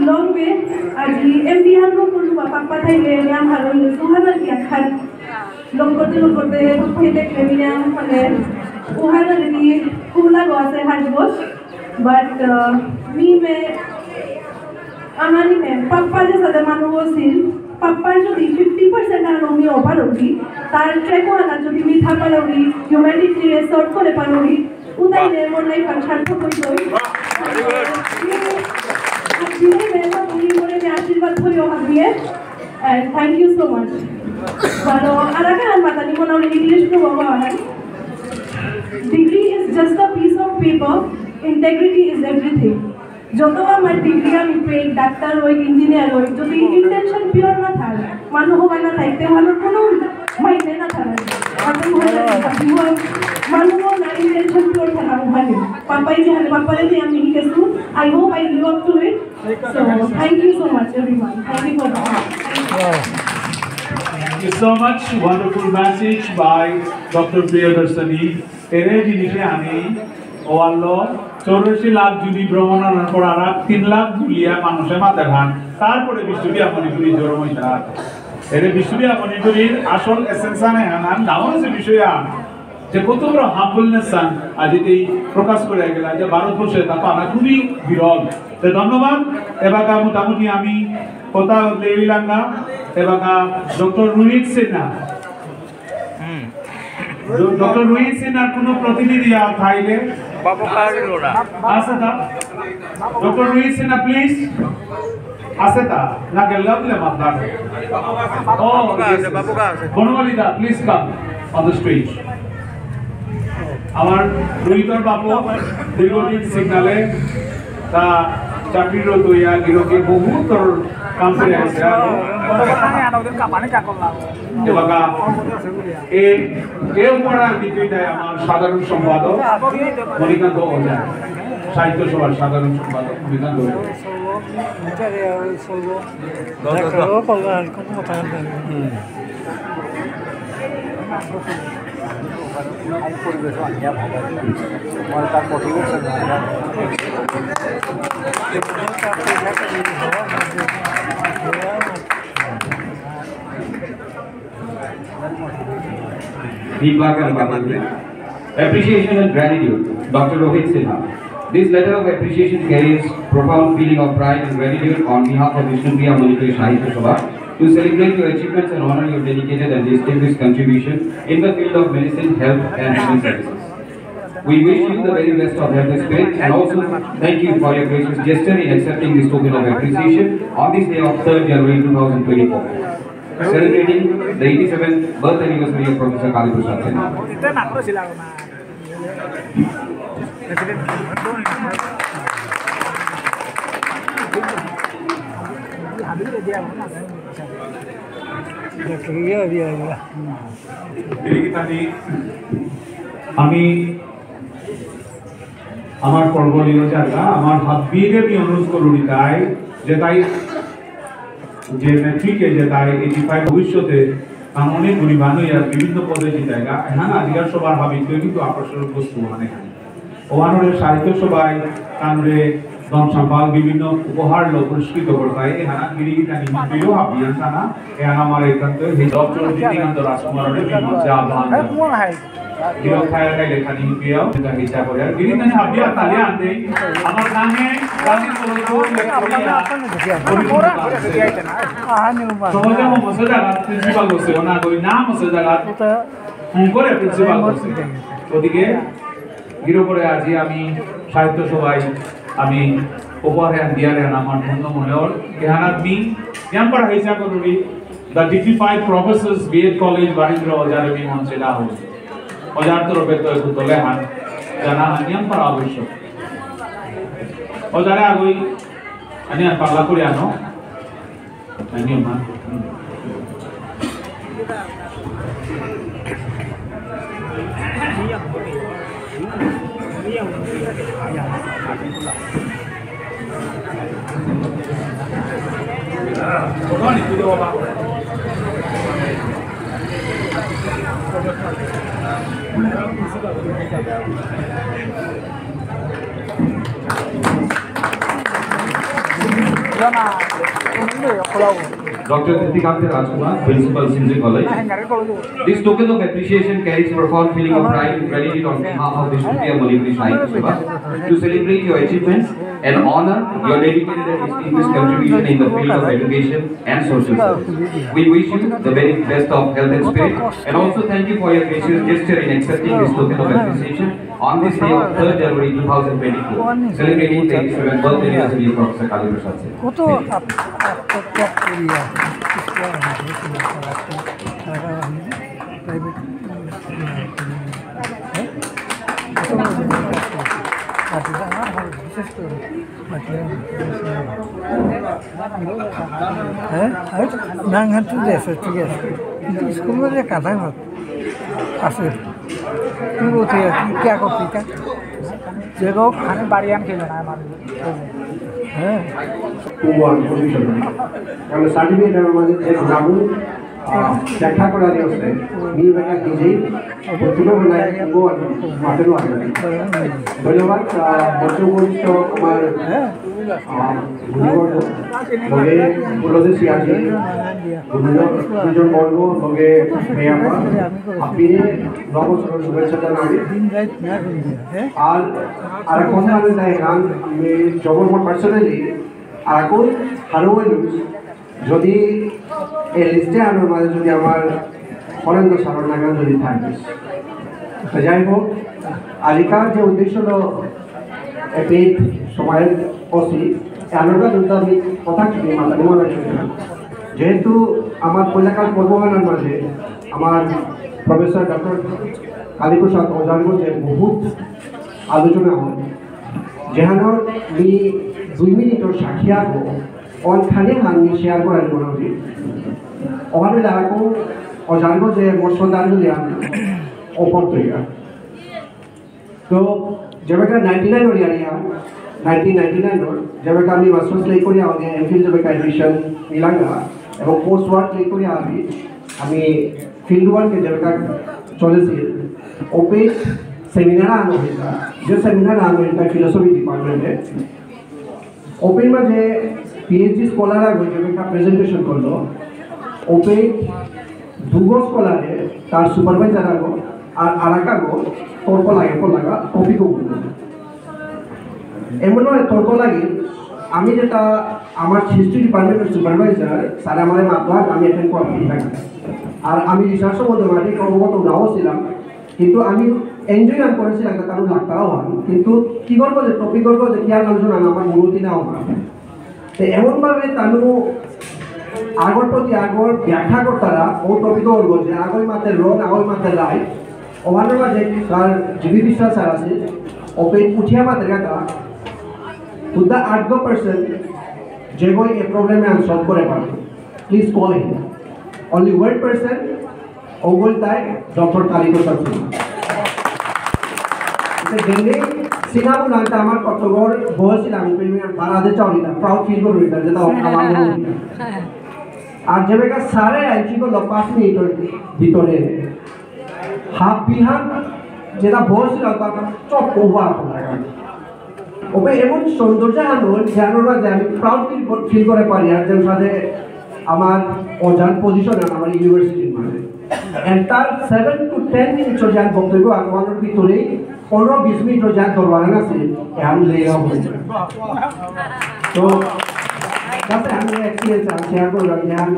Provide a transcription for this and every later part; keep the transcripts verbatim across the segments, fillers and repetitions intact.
Long way, আজি এমডি হান করলু বা পাপ্পা থাইলে নিয়াম হারো ইলু সুহানা কি আখান। লং করতে লং করতে পাপ্পা ইতে কেমিয়াম মানে উহানা যদি কুলা গো আছে হাজ বস। But মি মে আহানি মে পাপ্পা যে সাথে মানু বসিল, পাপ্পা যদি ফিফটি পার্সেন্ট আর মি ওভার উঠি, তার ট্র্যাক ওহানা যদি মি থা পারো উঠি, হিউম্যানিটি রে সর্ট করে পারো উঠি, উতাইলে মোর লাইফ আর সার্থক হইতই। জিনে মেহনত উনি মোরে মে আশীর্বাদ হইও হাবিয়ে। And thank you so much. বারো আরাকা আন মাতানি মনে হলে ইংলিশ তো বাবা Ahan. Degree is just a piece of paper. Integrity is everything. যত আমার ডিগ্রি আমি পেয়ে ডাক্তার হই, ইঞ্জিনিয়ার হই, যদি ইন্টেনশন পিওর না থাকে, মানু হবা না থাকতে ভালো কোনো মাইনে না থাকে। মানু হবা না, মানু না ইন্টেনশন পিওর থাকা ভালো। পাপাই যে হালে পাপারে যে আমি হিকেসু, I hope I live up to it. So thank you so much everyone. Thank you for the Thank you so much. Wonderful message by doctor Priyadarshini. এরে জিনিসে আমি ওয়াল্লো চৌরাশি লাখ জুড়ি ভ্রমণ আনার পর আর তিন লাখ বুলিয়া মানুষে মাতে ভান, তারপরে বিষ্ণুপ্রিয়া মণিপুরী জোর হইতা। এরে বিষ্ণুপ্রিয়া মণিপুরীর আসল এসেন্স আনে হানান, নাও আছে বিষয় আন। যে কত বড় হাম্বলনেস আন আজি এই প্রকাশ করে গেলা যে ভারতবর্ষে তা পানা খুবই বিরল। তো ধন্যবাদ। এবাকা মোটামুটি আমি কথা লেবিলাঙ্গা। এবাকা ডক্টর রোহিত সিনহা, ডক্টর রোহিত সিনহার কোনো প্রতিনিধি আ- থাইলে? বাবু কাহিল না। আছে তা? ডক্টর রোহিত সিনহা, প্লিজ। আছে তা? না গেল বুলে মাতলা। ও, বাবু কা আছে, বাবু কা আছে। বনমালী দা, please come on the stage. আমার রোহিতর বাবু দীর্ঘদিন সিগনালে তা চাকরিরত হইয়া গিরকে বহুত কাম করে আছে। এবাকা এ এ উপহার দিতে আমার সাধারণ সম্পাদক মণিকান্ত ওঝা, সাহিত্য সভার সাধারণ সম্পাদক মণিকান্ত ওঝা। Appreciation and gratitude, Doctor Rohit Sinha. This letter of appreciation carries profound feeling of pride and gratitude on behalf of Vishnupriya Manipuri Sahitya Sabha to celebrate your achievements and honor your dedicated and distinguished contribution in the field of medicine, health and human services. We wish you the very best of health spirit and also thank you for your gracious gesture in accepting this token of appreciation on this day of third January two thousand twenty-four, celebrating the eighty-seventh birth anniversary of Professor Kali Prasad Sinha. আমি আমার পর্ব নিয়ে জায়গা আমার হাবিরে আমি অনুরোধ করুরি তাই যে তাই যে মেট্রিকে যে তাই এইটি ফাইভ ভবিষ্যতে তার অনেক গুণী মানুষ আর বিভিন্ন পদে জিতায়গা। এখানে আজিকার সবার হাবিতে কিন্তু আকর্ষণ বস্তু অনেক। ওয়ানরে সাহিত্য সভায় তানরে ধন সম্পদ বিভিন্ন উপহার লো পুরস্কৃত করতাই। এখানে গিরি গিথানি মন্ত্রীও হাবিয়ান থানা। এখানে আমার একান্ত এই ডক্টর জিতিকান্ত রাজকুমাররে মঞ্চে আহ্বান জানাই। গিরক খায়া খাই লেখানি পিয়াও, এটা হিসাব করে। আর গিরি গিথানি হাবিয়া তালিয়া আনতে, আমার গানে, গানে বলো তো, লেখা সহজে মমসে জায়গা প্রিন্সিপাল বসে, ওনা করি না মমসে জায়গা ফোন করে প্রিন্সিপাল বসে। গতিকে গিরকরে আজি আমি সাহিত্য সভায় আমি উপহার এহান দিয়ার এহান আমার ধন্য মনে হল। এহানাত মি নিয়াম পারা হিসা করুরি, the dignified professors, B.Ed College, Barindra ওঝারে মি মঞ্চে ডাহুরি। ওঝার তরফে তো একটু দলে হান জানা হান নিয়াম পারা আবশ্যক। ওঝারে আগই আনি আর পাল্লা করে আনো। Doctor Titikante Rajkumar, Principal, Sinzui College. This token of appreciation carries profound feeling of pride and gratitude on behalf of the Shutiya Manipuri Sahitya Sabha to celebrate your achievements and honor your dedicated and distinguished contribution in the field of education and social service. We wish you the very best of health and spirit, and also thank you for your gracious gesture in accepting this token of appreciation on this day of third January two thousand twenty-four, celebrating the eighty-seventh birth anniversary of Professor Kali Prasad Singh. কত আপ-, আত্মত্যাগ করিয়া প্রাইভেট বিশেষ করে হ্যাঁ, আমি তো নাঙহান তো দেশে, ঠিক আছে, কিন্তু স্কুল মধ্যে কাদাং হত আছে। তুই বলতে কি, কি করতে কা? যে হোক, আমি বাড়ি আন খেলে না আমার। হ্যাঁ। কুমার কমিশন। কারণ সার্টিফিকেট আমার মাঝে যে গুণাগুণ, আহ, ব্যাখ্যা করা দিয়েছে, মি ব্যাখ্যা নিজেই, বুঝলো না, কুমার মাঠে নো আসে। ধন্যবাদ, আহ, মঞ্চে উপবিষ্ট আমার, আহ, গুণীবর্গ, লগে উপদেশ আছে, দুজন, দুজন বর্গ, লগে মেয়াপা, আপনি নববর্ষর শুভেচ্ছা জানাবি। আর, আর কোন মানে নাই, কারণ আমি জবর মোর personally, আর কোন হারো যদি এই লিস্টে আমার মাঝে যদি আমার হরেন্দ্র সারর নাঙহান যদি থাকে। তো যাই হোক, আজিকার যে উদ্দেশ্য হলো এপিক সময়ের অসি, আমরা কিন্তু আমি কথা কি মাথা নিয়ে মনে রাখি। যেহেতু আমার পয়লাকার পর্বহানার মাঝে আমার প্রফেসর ডক্টর কালীপ্রসাদ ওঝার মধ্যে বহুত আলোচনা হয়, যেহানো আমি দুই মিনিটর সাক্ষী আগো, অনখানে আমি শেয়ার করার মনে হচ্ছে। ওখানে লাগো, অজানবো যে মোর শ্রদ্ধাঞ্জলি আমি অপর তৈরি। তো, যেবাকা নাইনটি নাইন ওর ইয়ারিয়া, নাইনটিন নাইনটি নাইন ওর, যেবাকা আমি মাস্টার্স লেই করিয়া আগে এমফিল যেবাকা অ্যাডমিশন নিলাঙ্গা, এবং পোস্ট ওয়ার্ক লেই করিয়া আমি, আমি ফিল্ড ওয়ার্কে যেবাকা চলেছি, ওপেন সেমিনার আনো হইতা, যে সেমিনার আনো হইতা ফিলোসফি ডিপার্টমেন্টে, ওপেন মাঝে পিএইচডি স্কলার আগে যেবাকা প্রেজেন্টেশন করলো, ওপেন দুগো স্কলারে তার সুপারভাইজার আগো আর আরাকাগো তর্ক লাগে পড় লাগা টপিকও বলবো। এমন নয় তর্ক লাগে, আমি যেটা আমার হিস্ট্রি ডিপার্টমেন্টের সুপারভাইজার স্যার আমার মাধ্যমে আমি অ্যাটেন্ড করতে থাকি। আর আমি রিসার্চও বলতে পারি, অবগত নাও ছিলাম, কিন্তু আমি এনজয় আমি করেছিলাম, কারণ লাগতারাও হয়। কিন্তু কি করবো যে টপিক করবো যে কি আর মানুষ না আমার মনোতি নাও হয়। তো এমনভাবে তানু আগর প্রতি আগর ব্যাখ্যা করতারা, ও টপিক ওর যে আগই মাতে রং, আগই মাতে রাইট, ওখানে মাঝে তার জিবি বিশ্বাস স্যার আছে, ওপে উঠিয়া মাতে গাতা, হুদা আট পার্সেন্ট যে বই এ প্রবলেমে আনসলভ করে পারে। Please call him. Only one percent ওগোল তাই ডক্টর কালীপ্রসাদ সিংহ। এটা দিল্লি সিনাবু নামটা আমার কতগর বয়সী লাগবে, বারাদে চাউরি না, প্রাউড ফিল করবে এটা, যেটা আমার মনে হয়। আর যেবাকা স্যারে আইছি করলো পাঁচ মিনিটের ভিতরে, হাফ বিহান যেটা বয়সী লাগবে, চপ ওভার লাগা। ওকে এমন সৌন্দর্য আনো, যে আনোর মাঝে আমি প্রাউড ফিল, ফিল করে পারি। আর যে সাথে আমার অজান পজিশন আমার ইউনিভার্সিটির মাঝে। And তার সেভেন টু টেন মিনিটস যার বক্তব্য আগমনের ভিতরেই পনেরো বিশ মিনিট যার দরবার আছে, এহান লেগে হবে। তো, যাতে আমি এক্সপিরিয়েন্স আমি শেয়ার করলাম, যে আমি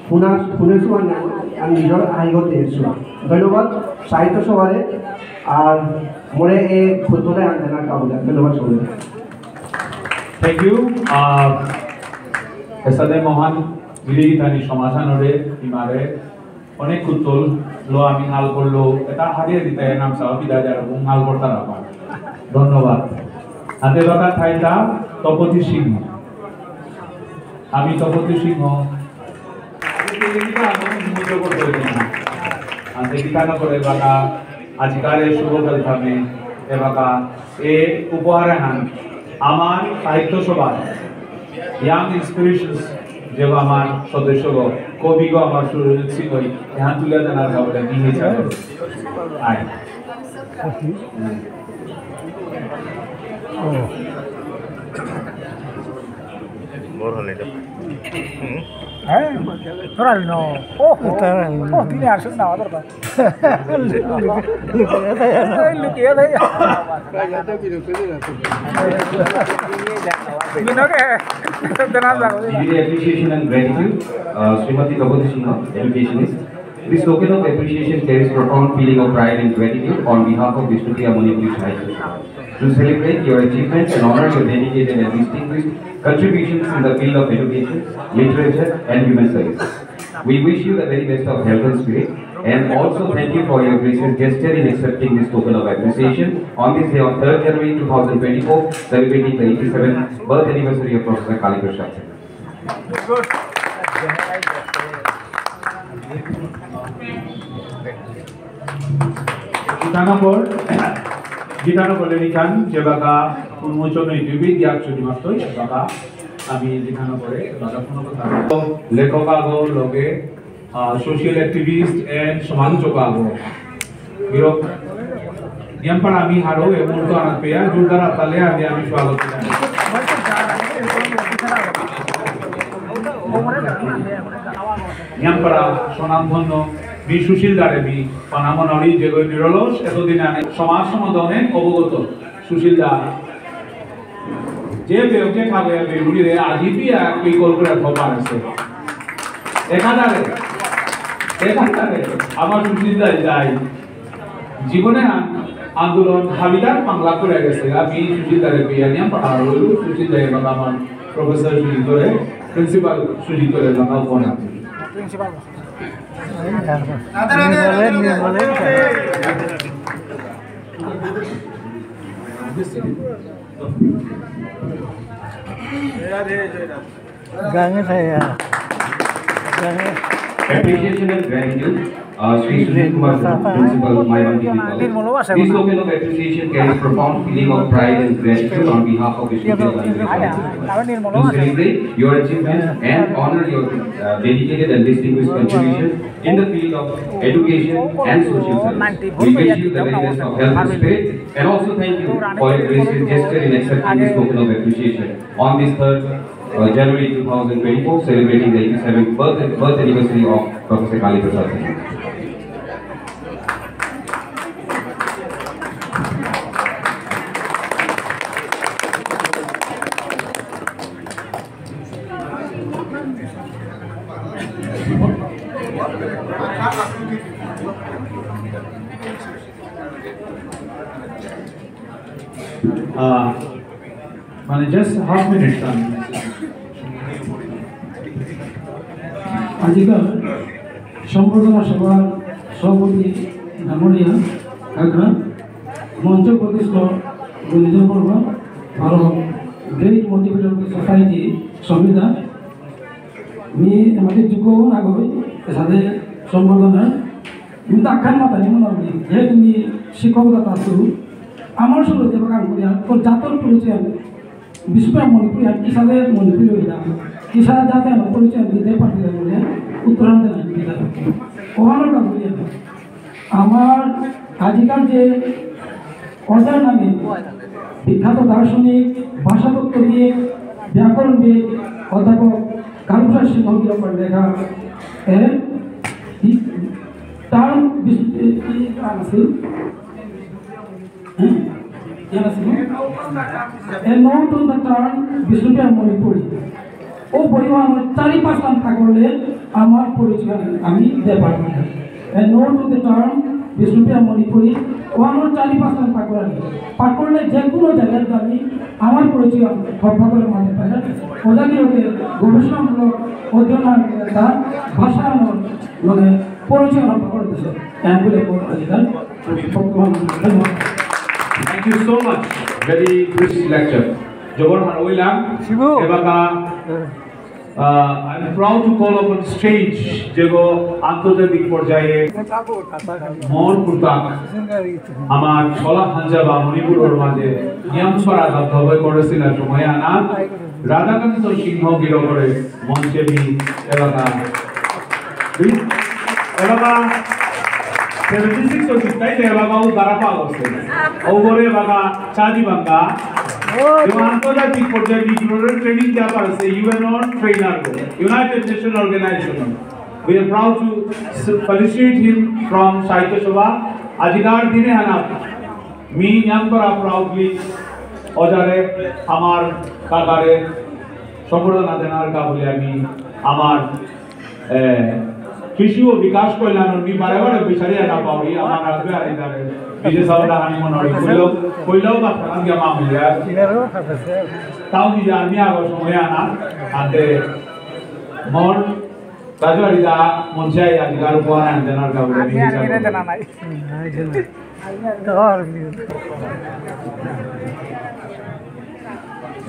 শুনা, শুনেছো আর না, আমি নিজের আইগো দিয়েছো। ধন্যবাদ সাহিত্য সভারে, আর মোরে এ ক্ষুদ্রতায় আনতে না কাবুলে। ধন্যবাদ সবাই। Thank you. আহ, এসাদে মহান গিরিগিথানি সমাধানরে ইমারে অনেক কুতল লো আমি হাল করলো, এটা হারিয়ে দিতে নাম সাহা বিদায় যার এবং হাল করতে না পারে। ধন্যবাদ। হাতে বাঁকা থাইতা তপতি সিংহ। আমি তপতি সিংহ। আমি তো লিখিত আমি মুহূর্ত করতে পারি না। হাতে গীতা না করে বাঁকা আজিকার এই শুভ কালখামে এবাকা এ উপহার হান আমার সাহিত্য সভার ইয়াং ইন্সপিরেশনস যে আমার সদস্যগ কবিগ আমার সুরজিৎ সিংহ এহান তুলে দেনার কাবলে নিয়ে যাবে। আয়। ও। বড় হলে তো। হুম। হ্যাঁ? তোরা নো। ওহো। তোরা নো। ও, দিনে আর শুন না, ওদের কথা। লুকিয়ে থাকে না। এই লুকিয়ে থাকে। বিনোদে, বিনোদে না যাবো। Giving appreciation and gratitude, uh, Srimati Drupadi Singh, educationist. This token of appreciation carries profound feeling of pride and gratitude on behalf of Bishnupriya Manipuri Sahitya Sabha. To celebrate your achievements and honor your dedicated and distinguished contributions in the field of education, literature, and human service. We wish you the very best of health and spirit, and also thank you for your gracious gesture in accepting this token of appreciation on this day of third January two thousand twenty-four, celebrating the eighty-seventh birth anniversary of Professor Kali Prasad Singh. Gitanagar, গীতানগর লেরিকান যেবাকা উন্মোচন হইতে হইবে, দিয়াক চুরি মাত্রই এবাকা আমি গীতানগরে এবাকা কোনো কথা লেখক আগো লগে, আহ, social activist and সমালোচক আগো। গিরক, নিয়ামপাড়া আমি হারো এ মুহূর্ত আনাত পেয়া জোরদার আতালে আমি, আমি স্বাগত জানাই। নিয়ামপাড়া স্বনামধন্য বি সুশীল দারে বি পানামনারি যেগো নিরলস এতদিন আনে সমাজ সম্বন্ধে অনেক অবগত সুশীল দা। যে বেয়কে খাবে বেগুড়ি রে আজি বিয়া কি কল করে খবর আছে। একাধারে, একাধারে আমার সুশীল দা যাই। জীবনে আ-, আন্দোলন হাবিদার বাংলা করে গেছে। আমি সুশীল দারে বিয়া নিয়ে পাঠানো হইল। সুশীল দারে বাবা আমার প্রফেসর সুজিতরে, প্রিন্সিপাল সুজিতরে বাবা ফোন আছে। নির্মলে, নির্মলে। গাঙে থাইয়া। গাঙে। Appreciation and gratitude, uh, Sri Sujit Kumar, Principal, Mairang Degree College. This token of appreciation carries profound feeling of pride and gratitude on behalf of the students and the principal to celebrate your achievements and honor your, uh, dedicated and distinguished contribution in the field of education and social service. We wish you the very best of health and spirit, and also thank you for your gracious gesture in accepting this token of appreciation on this third uh, January two thousand twenty-four, celebrating the eighty-seventh birth, birth anniversary of Professor Kali Prasad Singh. Uh, মানে, just half minute আমি। আজিকার সম্বর্ধনা সভার সভাপতি ডাঙরিয়া কাকা, মঞ্চ প্রতিষ্ঠ গুণীজন বর্গ, ভারত গ্রেট মোটিভেটর সোসাইটি সমিতা, মি আমাদের যোগ্য না গই, সাথে সম্বর্ধনা কিন্তু আখ্যান মাতানি মনে হয়, যেহেতু আমি শিক্ষকতা পাসু, আমার সঙ্গে যে কাম করি, আর তোর জাতর পরিচয় আমি, বিষ্ণুপ্রিয়া মণিপুরী, আর কিসাদে মণিপুরী হইলাম, কিসাদে জাতে আমার পরিচয় আমি দিতে পারতে না বলে উত্তর আনতে না দিতে পারতে। ওখানে কাম করি আমি। আমার আজিকার যে অর্ডার নামে বিখ্যাত দার্শনিক, ভাষাতত্ত্ববিদ, ব্যাকরণবিদ, অধ্যাপক কালীপ্রসাদ সিংহ গিরকর লেখা, এ, ই, টার্ম বিশ-, এ, ই, টার্ম আছে। হ্যাঁ? ইয়ান আছে না? A note on the term Bishnupriya মণিপুরী। ও পরিমাণ চারি পাঁচটা পাকরলে আমার পরিচয় আমি দিতে পারবো না। A note on the term Bishnupriya মণিপুরী, ও আমার চারি পাঁচটা পাকরলে। পাকরলে যে কোনো জায়গায় আমি আমার পরিচয় আমি হব্বা করে মানতে পারি। ওজাগিরকে গবেষণামূলক অধ্যয়ন করে তার ভাষা আমার মানে পরিচয় হব্বা করে দিছে। এমন করে পড়া যায়। Thank you so much. Very brief lecture. জবর হারৌ ইলাম। শিবু। এবাকা, আহ, I'm proud to call upon stage যেগো আন্তর্জাতিক পর্যায়ে মন কুর্তা আমার ছলা হাঞ্জা বা মণিপুরর মাঝে নিয়ামপাড়া দপ্তবে করেছিল সময় আনা রাধাকান্ত সিংহ গিরকরে মঞ্চে নি এলাকা। এলাকা seventy six ও চিন্তাই এলাকা ও দ্বারা পাওয়া গেছে। ওগরে এলাকা চাঁদি বাঙ্গা। এবং আন্তর্জাতিক পর্যায়ে ডিগ্রির ট্রেনিং দেওয়া পারছে UNO trainer, united nation organisation. We are proud to felicitate him from সাহিত্য সভা। আজিকার দিনে হানা মি নিয়াম করা proudly ওজারে আমার কাকারে সম্বর্ধনা দেনার কা বুলে আমি আমার, এ, কৃষি ও বিকাশ কল্যাণ মি বারে বারে বিচারিয়া না পাউরি, আমার আসবে আর এখানে বিদেশ আমরা হানি মনে হয় কইলেও, কইলেও বা খান গিয়া মামুলিয়া। তাও নিজে আমি আরো সময় আনা, আনতে মন রাজবাড়ি দা মন চাই আজিকার উপহার আনতে না কাউকে আমি আগে দেনা নাই।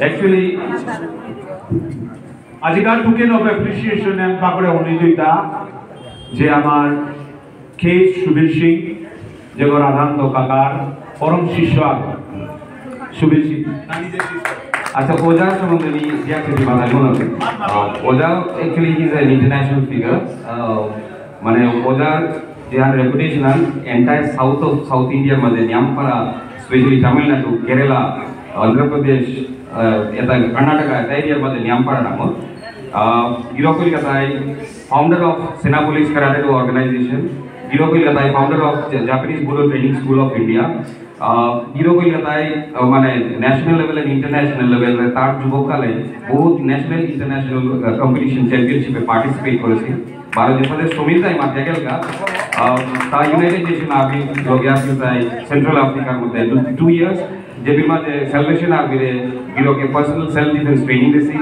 Actually, আজিকার token of appreciation and পাকড়ে উনি দুইটা, যে আমার কে সুবীর সিং, যে গো রাধান্ত কাকার পরম শিষ্য আগ সুবীর সিং। আচ্ছা, ওজা সম্বন্ধে আমি যে একটা মাথা মনে আছে। আহ, ওজা actually is an international figure। আহ, মানে ওজা যে আর রেপুটেশন আর entire south of South India র মধ্যে নিয়াম পারা, specially তামিলনাড়ু, কেরালা, অন্ধ্রপ্রদেশ, আহ, এটা কর্ণাটক, এটা এরিয়ার মধ্যে নিয়াম পারা নাম। আহ, গিরক কলকাতায় founder of Senapolis Karate Do Organization, গিরক কলকাতায় founder of Ja-, Japanese Budo Training School of India, আহ, গিরক কলকাতায়, আহ, মানে national level and international level তার যুবককালে বহুত ন্যাশনাল ইন্টারন্যাশনাল, আহ, কম্পিটিশন চ্যাম্পিয়নশিপে পার্টিসিপেট করেছে। ভারত দেশে সমীর তাই মাতিয়া গেলগা, আহ, তা ইউনাইটেড নেশন আর্মি লগে আসলে তাই সেন্ট্রাল আফ্রিকার মধ্যে টু ইয়ার্স, যে বিমা যে সেলভেশন আর্মিরে গিরকে পার্সোনাল সেলফ ডিফেন্স ট্রেনিং দিছি।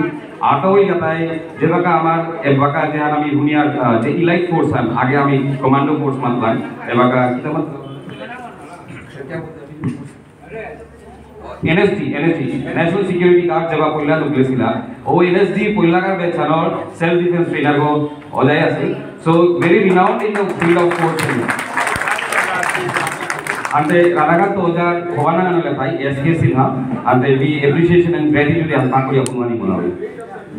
আটা ওই কথায় যেবাকা আমার এবাকা যে আর আমি হুনিয়ার, আহ, যে ইলাইট ফোর্স আন, আগে আমি কমান্ডো ফোর্স মাতলাম, এবাকা কি তো মাত-, NSG, NSG, national security guard যেবা পয়লা ঢুকলেছিলা, ও এনএসজি পয়লাকার বেচানোর সেলফ ডিফেন্স ট্রেনার গো অজায় আছে। So, very renowned in the field of force training. আনতে রাধাকান্ত ওজার ভবানা গানলে ভাই এস কে সিনহা, আনতে we appreciation and gratitude আন পাকুড়ি অপমানি মনাবে।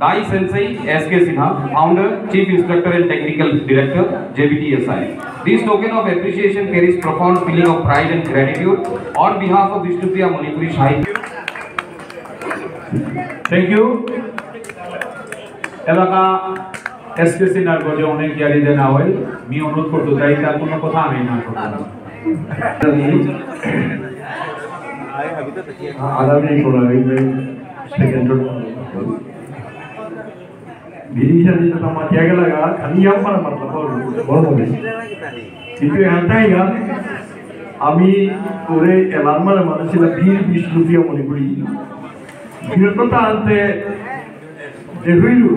Dai Sensei S K Sinha, founder, chief instructor and technical director, J B T S I. This token of appreciation carries profound feeling of pride and gratitude on behalf of Bishnupriya Manipuri Sahitya. Thank you. এলাকা S K সিনহার গজে অনেক ইয়ারি দেনা হয়। মি অনুরোধ করতে চাই, তার কোনো কথা আমি না করতাম। আগামী প্রণালী সেকেন্ড বিরিশানি তো মাতিয়া গেলাগা, খালি ইয়াম পারা মাতলা, বল, বল, বল। কিন্তু এহানটাই না, আমি ওরে এলান মারা মাতেছিলাম বীর বিষ্ণুপ্রিয়া মণিপুরী। বীরত্বতা আনতে দেহুইলু।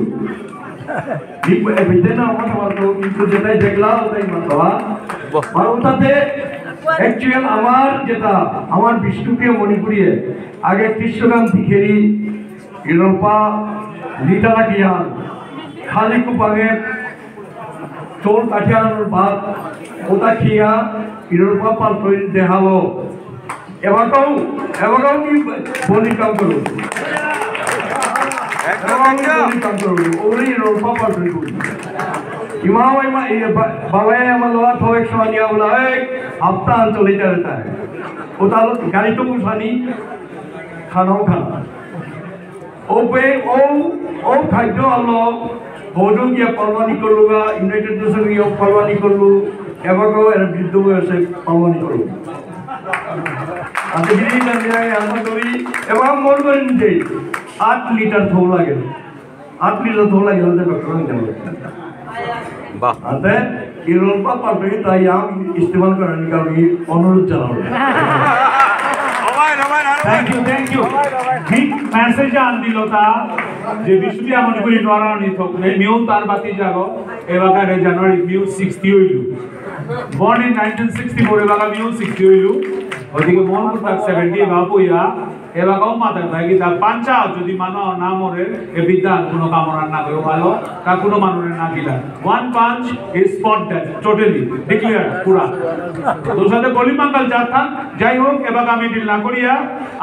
বিপ-, এ, বিদ্যে না আমার মাতো, কিন্তু যেটাই দেখলাম, ওটাই মাতলা। আর ওটাতে actual আমার যেটা, আমার বিষ্ণুপ্রিয়া মণিপুরীয়ে আগে কৃষ্ণকান্ত দিখেরি ইরোপা লিটারা কিয়ান, খালি কুপাঙে চোর কাঠিয়ানোর ভাত, ওটা খিয়া ইরোপা পাল্টই দেহালো। এবাকাও, এবাকাও কি বলি কাম করো? এবাকাও কি বলি কাম করো? ওরে ইরোপা পাল্টই করি। ইমাও ইমা, এই বা-, বাবাই আমার লোয়া থো একশো আনিয়া বলা, "এই, হাপ্তা আন চলে যাবে তাই।" ওটা হলো গাড়ি তো উঠানি, খানাও খানা। ওপে ও, ও খাদ্য আলো, হজম ইয়া পালওয়ানি করলুগা, ইউনাইটেড নেশন ইয়া পালওয়ানি করলু, এবাকাও এর বৃদ্ধ বয়সে পালওয়ানি করলু। আতে গিরি না দিয়া আশা করি, এবার মন করে নিজে আট লিটার থৌ লাগে। আট লিটার থৌ লাগে, ওদের ডক্টর নিতে হবে। বাহ। আতে ইরোপা পাল্টে তাই আম ইস্তেমাল করার কারণে অনুরোধ জানাবো। Thank you, thank you. Big message আন দিল তা যে বিষ্ণুপ্রিয়া মণিপুরী নরানি থক নেই, মিউ তার বাতি জাগো, এবাকারে জানুয়ারি মিউ sixty হইল। Born in nineteen sixty-four, এবাকা মিউ sixty হইল। ওদিকে মোহন কুমার seventy, বাবু ইয়া, এবাকাও মাতার তাই কি তা পাঞ্চা যদি মানো না মরে, এ বিদ্যা কোনো কামনা না করে ভালো, তা কোনো মানুষের না দিলা। One punch is spot dead, totally declared, পুরা। তো সাথে বলি মাঙ্গাল জাত থান, যাই হোক, এবাকা আমি ডিল না করিয়া,